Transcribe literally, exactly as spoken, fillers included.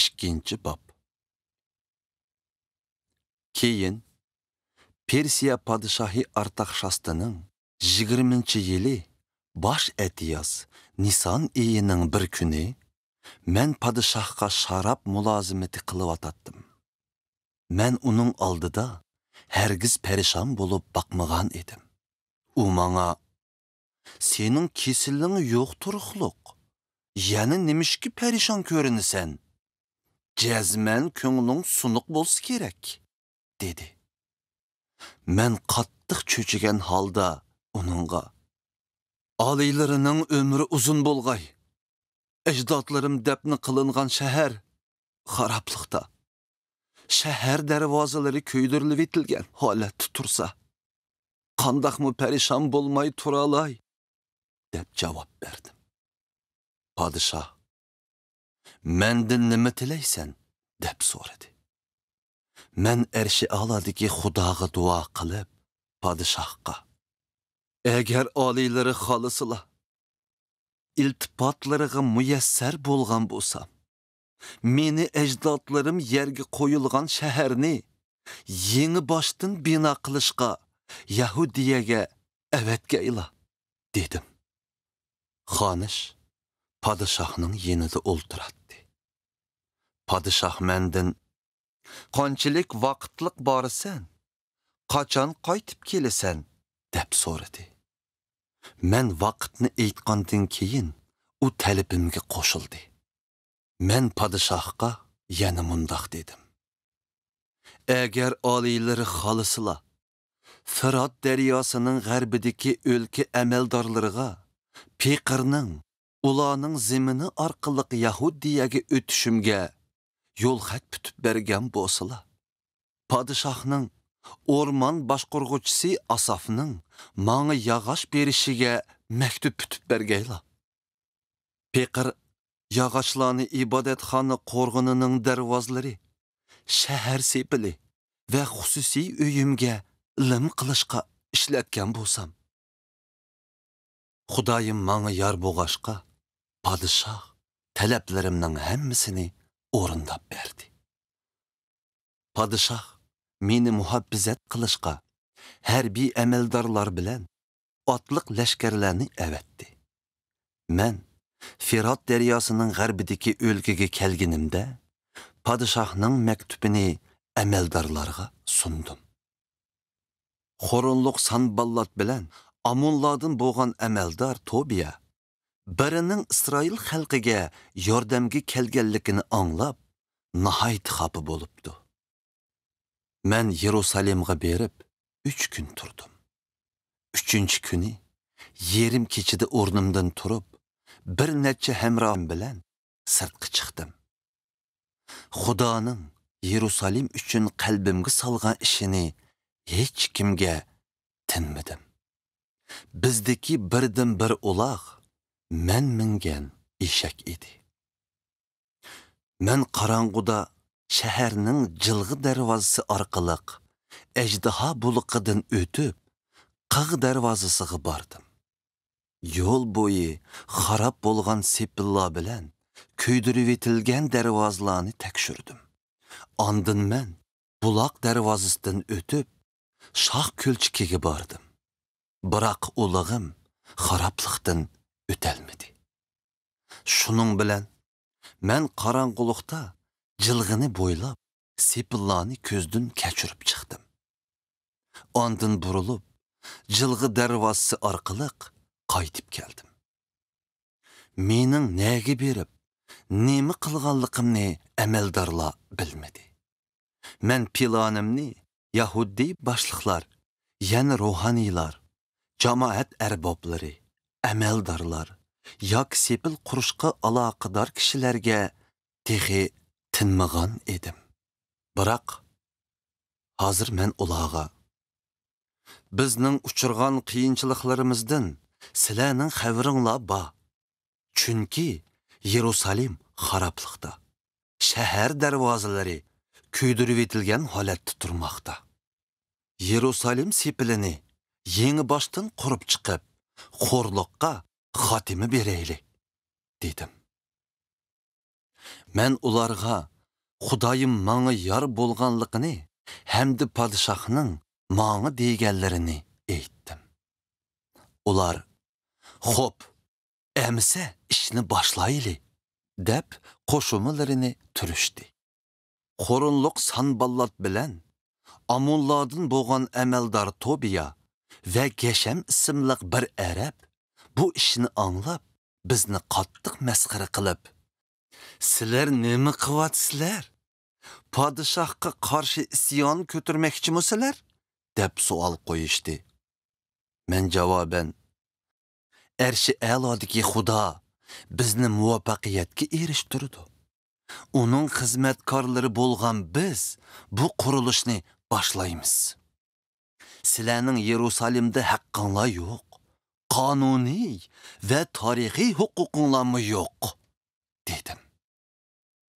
ئىككىنچى باب. كېيىن پېرسىيە پادىشاھى ئارتاخشاستىنىڭ يىگىرمىنچى يىلى باش ئەتىياز نىسان ئېيىنىڭ بىر كۈنى مەن پادىشاھقا شاراب مۇلازىمىتى قىلىۋاتاتتىم. مەن ئۇنىڭ ئالدىدا ھەرگىز پەرىشان بولۇپ باقمىغان ئىدىم. ئۇ ماڭا، «سېنىڭ كېسىلىڭ يوق تۇرۇقلۇق. يەنە نېمىشقا پەرىشان كۆرۈنىسەن؟ جەزمەن كۆڭلۈڭ سۇنۇق بولسا كېرەك» دېدى. مەن قاتتىق چۆچۈگەن ھالدا ئۇنىڭغا، «ئالىيلىرىنىڭ ئۆمرى ئۇزۇن بولغاي. ئەجدادلىرىم دەپنە قىلىنغان شەھەر خارابلىقتا. شەھەر دەرۋازىلىرى كۆيدۈرۈلۈۋېتىلگەن ھالەتتە تۇرسا، قانداقمۇ پەرىشان بولماي تۇرالاي؟» دەپ جاۋاب بەردىم. پادىشاھ، «مەندىن نېمە تىلەيسەن؟» دەپ سورىدى. مەن ئەرشى ئالادىكى خۇداغا دۇئا قىلىپ، پادىشاھقا، «ئەگەر ئالىيلىرى خالىسىلا، ئىلتىپاتلىرىغا مۇيەسسەر بولغان بولسام، مېنى ئەجدادلىرىم يەرگە قويۇلغان شەھەرنى يېڭى باشتىن بىنا قىلىشقا يەھۇدىيەگە ئەۋەتكەيلا» دېدىم. خانىش پادىشاھنىڭ يېنىدا ئولتۇراتتى. پادىشاھ مەندىن، «قانچىلىك ۋاقىتلىق بارىسەن؟ قاچان قايتىپ كېلىسەن؟» دەپ سورىدى. مەن ۋاقىتنى ئېيتقاندىن كېيىن، ئۇ تەلىپىمگە قوشۇلدى. مەن پادىشاھقا يەنە مۇنداق دېدىم، «ئەگەر ئالىيلىرى خالىسىلا، فىرات دەرياسىنىڭ غەربىدىكى ئۆلكە ئەمەلدارلىرىغا پېقىرنىڭ ئۇلارنىڭ زېمىنى ئارقىلىق يەھۇدىيەگە ئۆتۈشۈمگە يول خەت پۈتۈپ بەرگەن بولسىلا، پادىشاھنىڭ ئورمان باشقۇرغۇچىسى ئاسافنىڭ ماڭا ياغاچ بېرىشىگە مەكتۇپ پۈتۈپ بەرگەيلا. پېقىر ياغاچلارنى ئىبادەتخانا قورغىنىنىڭ دەرۋازىلىرى، شەھەر سېپىلى ۋە خۇسۇسىي ئۆيۈمگە لىم قىلىشقا ئىشلەتكەن بولسام، خۇدايىم ماڭا يار بولغاچقا، پادىشاھ تەلەپلىرىمنىڭ ھەممىسىنى ئورۇنداپ بەردى. پادىشاھ مېنى مۇھاپىزەت قىلىشقا ھەربىي ئەمەلدارلار بىلەن ئاتلىق لەشكەرلەرنى ئەۋەتتى. مەن فىرات دەرياسىنىڭ غەربىدىكى ئۆلكىگە كەلگىنىمدە، پادىشاھنىڭ مەكتۇپىنى ئەمەلدارلارغا سۇندۇم. خورونلۇق سانباللات بىلەن ئامونلاردىن بولغان ئەمەلدار توبىيا بىرىنىڭ ئىسرائىل خەلقىگە ياردەمگە كەلگەنلىكىنى ئاڭلاپ، ناھايىتى خاپا بولۇپتۇ. مەن يېرۇسالېمغا بېرىپ، ئۈچ كۈن تۇردۇم. ئۈچىنچى كۈنى يېرىم كېچىدە ئورنۇمدىن تۇرۇپ، بىر نەچچە ھەمراھىم بىلەن سىرتقا چىقتىم. خۇدانىڭ يېرۇسالېم ئۈچۈن قەلبىمگە سالغان ئىشىنى ھېچكىمگە تىنمىدىم. بىزدىكى بىردىنبىر ئۇلاغ مەن مىنگەن ئېشەك ئىدى. مەن قاراڭغۇدا شەھەرنىڭ جىلغا دەرۋازىسى ئارقىلىق ئەجدىھا بۇلىقىدىن ئۆتۈپ، قىغ دەرۋازىسىغا باردىم. يول بويى خاراب بولغان سېپىللار بىلەن كۆيدۈرۈۋېتىلگەن دەرۋازىلارنى تەكشۈردۈم. ئاندىن مەن بۇلاق دەرۋازىسىدىن ئۆتۈپ، شاھ كۆلچىكىگە باردىم. بىراق ئۇلىغىم خارابلىقتىن ئۆتەلمىدى. شۇنىڭ بىلەن مەن قاراڭغۇلۇقتا جىلغىنى بويلاپ، سېپىللارنى كۆزدىن كەچۈرۈپ چىقتىم. ئاندىن بۇرۇلۇپ، جىلغا دەرۋازىسى ئارقىلىق قايتىپ كەلدىم. مېنىڭ نەگە بېرىپ، نېمە قىلغانلىقىمنى ئەمەلدارلار بىلمىدى. مەن پىلانىمنى يەھۇدىي باشلىقلار، يەنى روھانىيلار، جامائەت ئەربابلىرى، ئەمەلدارلار ياكى سېپىل قۇرۇشقا ئالاقىدار كىشىلەرگە تېخى تىنمىغان ئىدىم. بىراق، ھازىر مەن ئۇلارغا، «بىزنىڭ ئۇچرىغان قىيىنچىلىقلىرىمىزدىن سىلەرنىڭ خەۋىرىڭلار بار. چۈنكى يېرۇسالېم خارابلىقتا، شەھەر دەرۋازىلىرى كۆيدۈرۈۋېتىلگەن ھالەتتە تۇرماقتا. يېرۇسالېم سېپىلىنى يېڭىباشتىن قۇرۇپ چىقىپ، خورلۇققا خاتىمە بېرەيلى» دېدىم. مەن ئۇلارغا خۇدايىم ماڭا يار بولغانلىقىنى ھەمدە پادىشاھنىڭ ماڭا دېگەنلىرىنى ئېيتتىم. ئۇلار، «خوپ، ئەمىسە ئىشنى باشلايلى» دەپ قوشۇمىلىرىنى تۈرۈشتى. قورۇنلۇق سانباللات بىلەن ئامونلاردىن بولغان ئەمەلدار توبىيا ۋە گەشەم ئىسىملىق بىر ئەرەب بۇ ئىشنى ئاڭلاپ، بىزنى قاتتىق مەسخىرە قىلىپ، «سىلەر نېمە قىلىۋاتىسىلەر؟ پادىشاھقا قارشى ئىسيان كۆتۈرمەكچىمۇسىلەر؟» دەپ سوئال قويۇشتى. مەن جاۋابەن، «ئەرشى ئەلادىكى خۇدا بىزنى مۇۋەپپەقىيەتكە ئېرىشتۈرىدۇ. ئۇنىڭ خىزمەتكارلىرى بولغان بىز بۇ قۇرۇلۇشنى باشلايمىز. سىلەرنىڭ يېرۇسالېمدا ھەققىڭلار يوق، قانۇنىي ۋە تارىخىي ھوقۇقۇڭلارمۇ يوق» دېدىم.